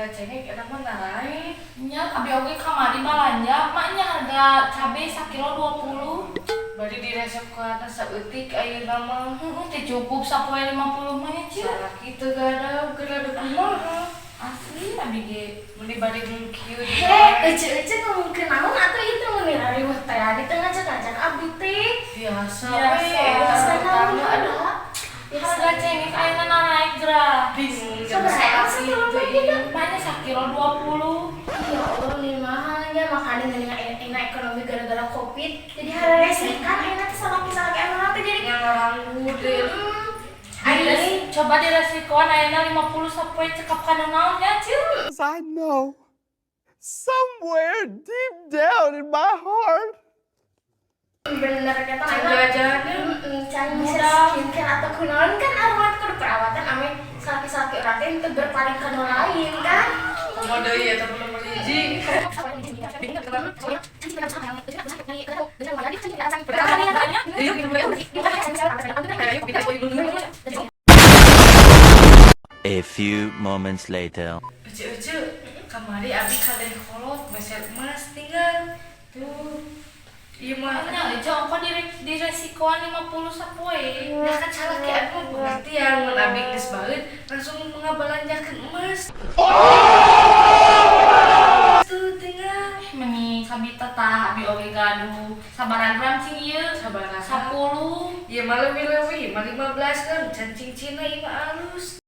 Harga cengek eta mah naraek. Nya abi oge kamari balanja, mak nya harga cabe sakilo 20. Bari diresepkeun saeutik ayeuna mah. Heeh, teu cukup sapoe 50 mah nya, Cil. Salaki teu gaduh keur rada kumaha. Asli abi ge. Meni bari kieu. Heh, ece-ece ngomongkeun naon atuh ieu teh mun riweuh teh di teu ngajak-ngajak abdi teh. Biasa Biasa. we. Biasa Utama, naon aduh. Harga cengek ayeuna naraek geura. Bingung. Sabaraha emang sakilo teh gitu? Maknya sakilo 20. Ya Allah nih mahalnya makanya mendingan enak ekonomi gara-gara Covid. Jadi hararese kan ayeuna teh salaki-salaki anu teh jadi Yang ngaranggur deh. Ayeuna Coba diresikoan ayeuna 50 sapoe cekap kana naon nya, Cil? I know somewhere deep down in my heart. Bener kata Can ayeuna. jajannya. Can bisa skincare atau kunaon kan aromat kudu perawatan ame salaki-salaki urang teh teu berpaling ka nu lain kan. Komo deui eta belum hiji. A few moments later. Ece-ece, kamari abi kadeh kolot meser emas tinggal. Tuh. Ieu mah. Nya ece ongko diresikoan 50 sapoe. Ya kan salaki abi mah pengertian mun abi geus baeud langsung ngabalanjakeun emas. Tuh tinggal. Meni kabita tah abi oge gaduh. Sabaraha gram cing ieu? Sabaraha? 10. Ieu mah leuwih-leuwih, mah 15 gram can cincina ieu mah alus.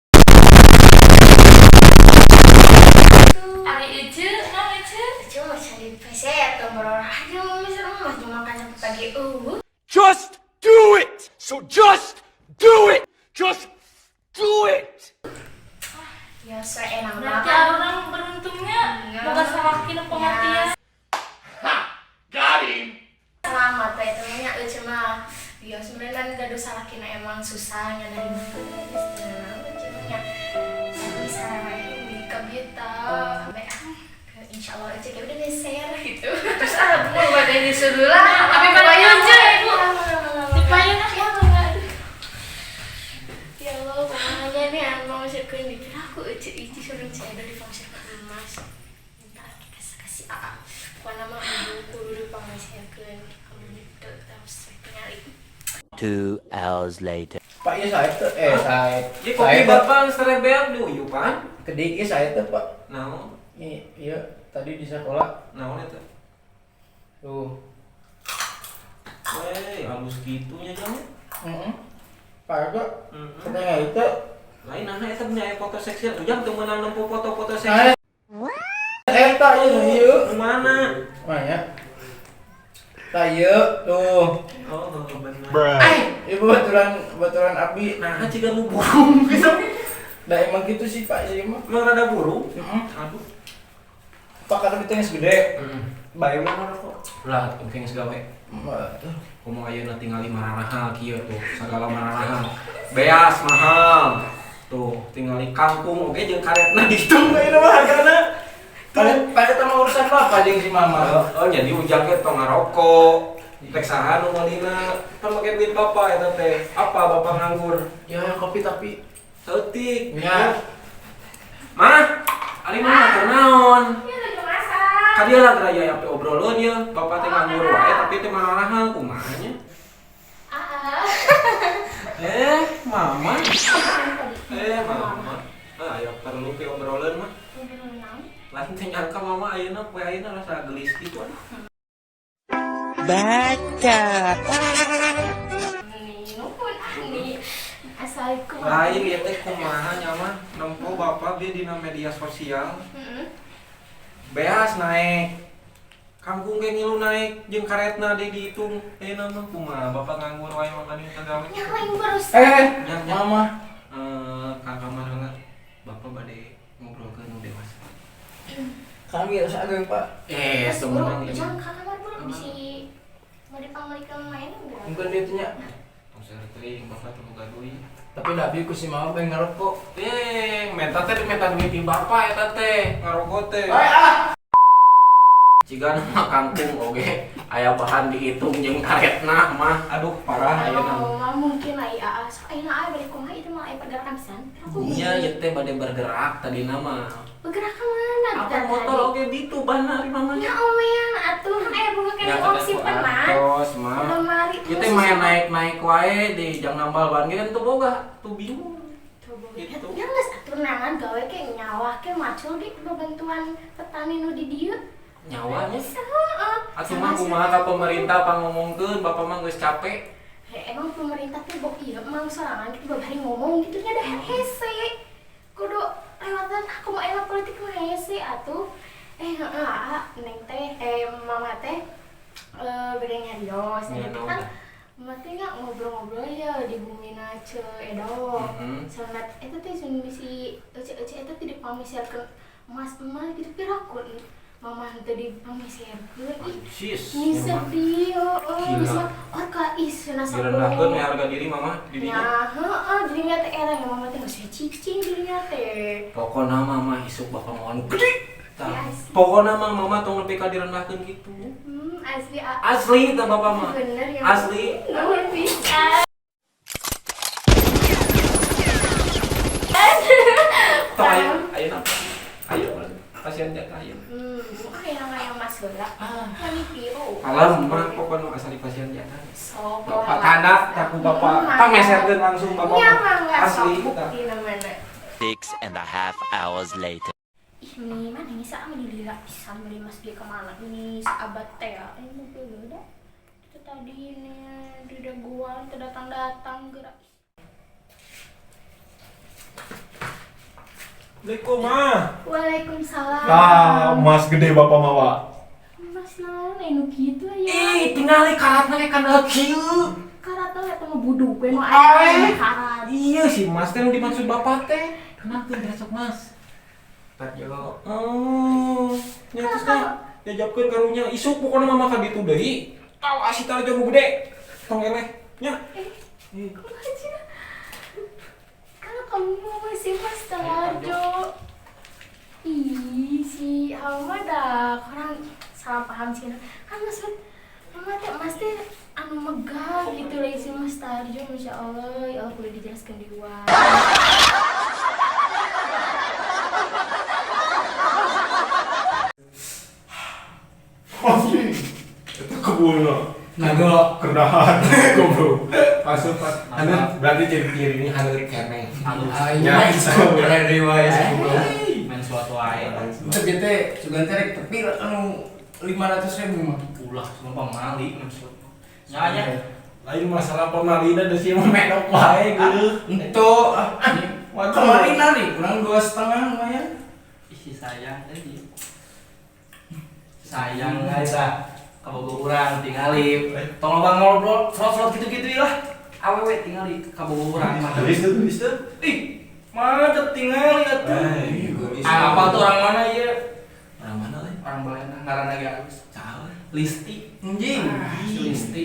Tuh. Ari ece, naon ece? Cuma cari PC atau berorah aja mau misalnya mah cuma makan sampai pagi. Just do it! So just do it! Just do it! Ya seenak Berarti banget. orang beruntungnya boga salaki nu pengertian. Got him! Selamat ya temennya cuma ya sebenarnya kan gaduh salakina emang susahnya dari nya bisa di kabita insya Allah aja udah geser gitu. Terus ah mah bade nyusul heula. Abi bade nyusul, Ibu. Dipayun ah. Ya enggak. Ya Allah, pokoknya nih emang masukkan dikira aku ece ici suruh cewek di pangsikan emas. Minta kita kasih AA. Pokoknya mah ibu kudu dipangsikan kamu itu terus tinggal. 2 hours later. Pak, iya saya tuh, eh saya. Ieu kopi bapak geus rebel diuyupan. Kedik, iya saya tuh, Pak. Naon? Iya, iya tadi di sekolah. Naon eta? Tuh. Weh, halus kitu nya jang. Heeh. Pak, itu katanya itu. Lain nah eta punya aya foto seksi ujang teu meunang nempo foto-foto seksi. Eta ieu ieu. Nu mana? Mana ya? Tah ieu tuh. Oh, bener. Ibu baturan abi. Nah, ciga nu burung gitu. Nah emang gitu sih Pak sih mah. Emang rada burung? Heeh. Aduh. Pak kata kita geus gede. Heeh. Bae mah ngarokok. Lah, engke geus gawe. Tuh. Komo ayeuna tingali mararahal kieu tuh, sagala mararahal. Beas mahal. Tuh, tingali kangkung oge jeung karetna dihitung ayeuna mah hargana. Pada mah urusan bapak jeung si mama. Oh, jadi ujang ge tong ngarokok. Rek saha nu meulina? Kan make duit bapak eta teh. Apa bapak nganggur? Ya kopi tapi Saeutik. Ya. Mah, ari mah keur naon? Ya lagi masak. Ka dieu lah geura aya ape obroleun ieu. Bapak teh nganggur wae tapi teh mararahal kumaha nya? Ah. Mama. Mama. Ah, aya perlu ke obroleun mah. Lain teh nyangka mama ayeuna poe ayeuna rasa gelis kitu aduh. Baca. Nih, nuhun ah nih. Assalamualaikum. Lain ieu teh kumaha nya mah nempo bapak bieu dina media sosial. Heeh. Beas naik. Kangkung ge ngilu naik jeung karetna deui dihitung. Ayeuna mah kumaha bapak nganggur wae makanya teu gawe. Yang lain barusan. Nya, nya. Mama. Ka kamar heula. Bapak bade ngobrolkeun nu dewasa. Kami harus ageng, Pak. Sebenarnya ieu mah. Jangan ke kamar dulu bisi mau dipanggil main enggak? Mungkin dia tanya. Tong teuing bapak teu boga duit. Tapi nabi ku si mama pengen ngerokok. Menta teh menta duit di bapak eta teh, ngarokok teh. Bae ah. Ciga mah kangkung oge aya bahan dihitung jeung karetna mah. Aduh, parah ayeuna. Oh, mah mungkin lah ya. Sok ayeuna aya balik kumaha itu mah aya pergerakan pisan. Aku Nya ieu teh bade bergerak tadina mah. Bergerak ke mana? Apa motor oge ditu ban ari mama. Ya omean atuh kan aya boga keneh uang simpenan. Tos mah. Lemari. Kita main naik-naik wae di jang nambal ban ge kan teu boga, tuh bingung. Gitu. Ya geus atuh nangan gawe ke nyawa ke macul ge bantuan petani nu di dieu. Nyawanya. Heeh. Atuh mah kumaha ka pemerintah pangomongkeun bapak mah geus capek. Emang pemerintah tuh bok ieu emang sorangan gitu babari ngomong gitu nya dah hese. Kudu lewatan aku mau enak politik mah hese atuh. Heeh, neng teh mama teh beda nyarios. Nanti kan mama teh nggak ngobrol-ngobrol ya di bumina Ce Edo. Sanat eta teh sun si ece-ece eta teh dipamiserkeun emas-emas gitu piraku. Mama henteu dipamiserkeun. Ih, ini sedih heeh. Bisa oh ka ih cenah direndahkeun we harga diri mama di dinya. Ya, heeh, dirinya teh era ya mama teh geus cicing dirinya teh. Pokona mama isuk bakal mau anu gede. Pokona mah mama tong nepi ka direndahkeun kitu. Asli asli teh bapak mah. Bener ya. Asli. Nuhun pisan. Tong ayo, ayo napa? Ayo kasihan jatah ayo. Aya mas heula. Mani piro. Alam mah pokona asal pasien jatah. Sok. Bapak tandak taku bapak pangeserkeun langsung bapak. Nya mangga asli sok bukti namana. 6.5 hours later. Ih, ini mana ini sa meni lila pisan beli mas dia kemana ini sahabat teh ya. Mobil udah. Itu tadi ini di daguan teu datang-datang gerak. Assalamualaikum, Ma. Waalaikumsalam. Tah, emas gede bapak mawa. Mas naon anu kitu aya. Ih, tingali karatna ge kana kieu. Karatna eta mah buduk we nu aya karat. Iya si Mas teh nu dimaksud bapak teh. Kenapa besok Mas? Tarjo. Oh, nya terus teh jajabkeun karunya isuk pokona mama ka ditu deui. Tahu asi Tarjo nu gede. Tong eleh nya. Kumaha cenah? Kalau kamu masih Mas Tarjo. Ih, si Hama dah kurang salah paham sih. Kan maksud mama teh Mas teh anu megah gitu lah si Mas Tarjo, Masya Allah, ya Allah boleh dijelaskan di luar. Anjing. Itu kebun. Nago kerdahan goblok. Masuk pas. Haneut berarti ciri-ciri ini haneut keneh. Nya ready wae goblok. Main suatu wae. Tapi teh sugan teh rek tepi anu 500.000 mah. Ulah semua pamali maksud. Nya nya. Lain masalah pamalina da sih mah medok wae geuleuh. Ento kemarin nari kurang 2,5 lumayan. Ih sayang tadi. Sayang guys ah. Kabogo urang tingali. Tong loba ngobrol slot-slot gitu-gitu lah. Awewe tingali kabogo urang mah. Gelis tuh, gelis tuh. Ih, macet tingali atuh. Ah, apa tuh orang mana ieu? Orang mana euy? Orang Balena ngaranna ge alus. Saha? Listi. Anjing. Listi.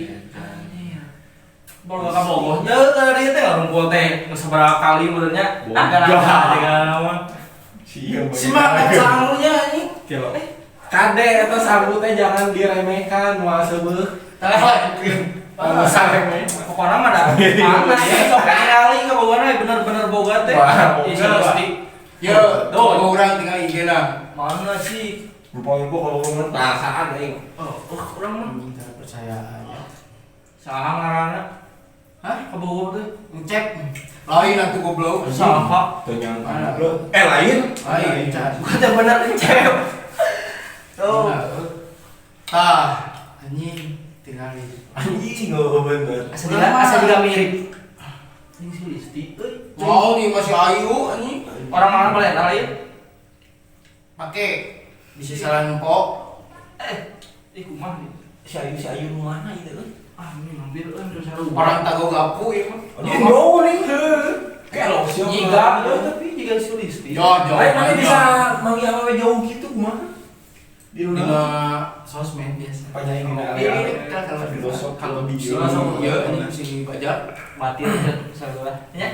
Boga kabogoh teu tadi teh orang gua teh geus sabaraha kali meureunnya. Agak-agak tinggal mah. Si mah sangunya anjing. Kade eta sangu teh jangan diremehkan moal seubeuh. Tah, remeh. Pokona mah da panas ya sok tingali kabogona bener-bener boga teh. Ih, si Listi. Yo, tuh urang tinggal IG-na. Mana sih? Lupa-lupa kalau ngomong perasaan aing. Oh, urang mah minta percaya aja. Saha ngaranna? Hah? Kabogoh teh? Ngecek. Lain atuh goblok. Saha? Teu nyangka goblok. Lain. Lain. Bukan teh bener ngecek. Tuh. Tah, anjing tingali. Anjing oh bener. Asa juga mirip. Ini si Listi euy. Mau nih masih ayu anjing. Orang mana boleh lain? Pake bisa salah nempok. Ih kumaha nih? Si Ayu nu mana ieu euy? Ah, ini ngambil euy terus sarua. Orang tago gapu ieu mah. Anjing jauh nih. Kelok sih. Jiga tapi jiga si Listi. Jo, jo. Lain mana bisa manggil awewe jauh gitu kumaha? Di Dina sosmed biasa. Panyain dina Iya, kan Filosof kalau di si iya ini si bajak mati aja sarua. Nya.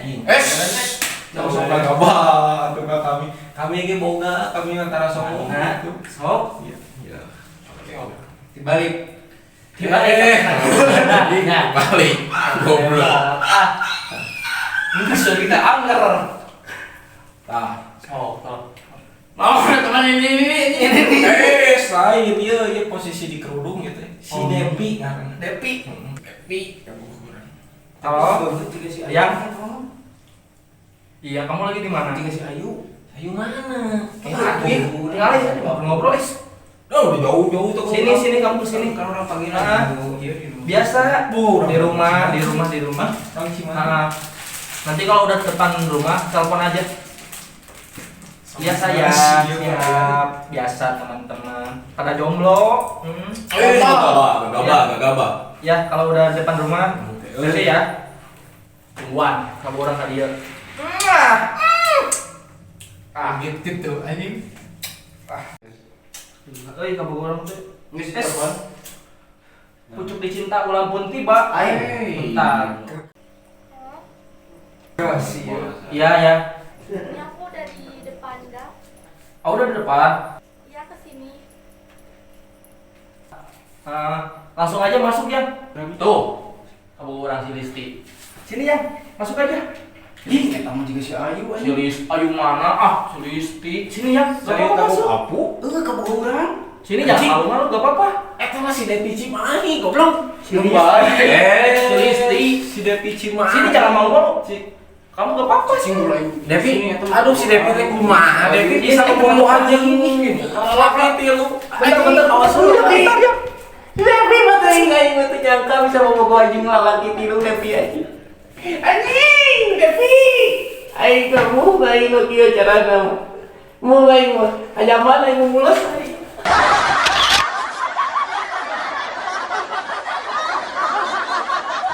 Jangan sok gabah atuh ka kami. Kami ge boga, kami antara sombong gitu. Sok. Iya. Iya. Oke. Dibalik. Dibalik. Nah, Balik. Goblok. Ah. Ini sudah kita angker. Tah. Sok, sok. Mau. Mana ini. Eh, lain ieu ieu posisi di kerudung gitu. Si Oh. Depi ngaranna. Depi. Depi kabogoh urang. Halo. Juga si Ayu. Yang? Iya, kamu lagi di mana? Juga si Ayu. Ayu mana? Tinggal, tinggal aja, ngobrol-ngobrol, is. Oh, udah jauh-jauh tuh. Sini, sini kamu ke sini. Kan orang panggilan. Ah. Iya, di rumah. Biasa Bu, di rumah, di rumah, di rumah. Orang Cimahi. Ah, nanti kalau udah depan rumah, telepon aja. Iya saya, siap. Biasa teman-teman. Pada jomblo. Hmm. Eh, gak gabah, gak gabah. Ya, kalau udah depan rumah, Oke. nanti ya. Tungguan, kamu orang tadi ya. Ah, gitu anjing. Euy, kamu orang tuh. Geus Es. telepon. Pucuk dicinta ulang pun tiba. Ay. Bentar. Kasih ya. Iya, ya. Ini aku udah di depan gang. Oh, udah di depan. Iya kesini. Ah, langsung aja masuk ya. Tuh, kamu orang si Listi. Sini ya, masuk aja. Ih, eta mah juga si Ayu Si anjing. Listi, ayu mana? Ah, si Listi. Sini ya, gak Saya apa-apa tahu masuk. apu. Eh, kabogoh urang. Sini jangan malu-malu, gak apa-apa. Eta mah si Depi Cimahi, goblok. Si Listi. Eh, Si Listi. Si Depi Cimahi. Sini jangan malu-malu. Kamu gak apa-apa sih. Cing mulai. Depi, aduh si Depi teh kumaha? Depi bisa ngomong jeung lalaki tilu. Bentar, bentar, awas dulu, bentar ya. Depi mah teuing aing mah teu nyangka bisa bobogoh anjing lalaki tilu Depi anjing. Anjing, Depi. Aing kamu aing nu kieu carana. Mulai mah hajaman aing mules.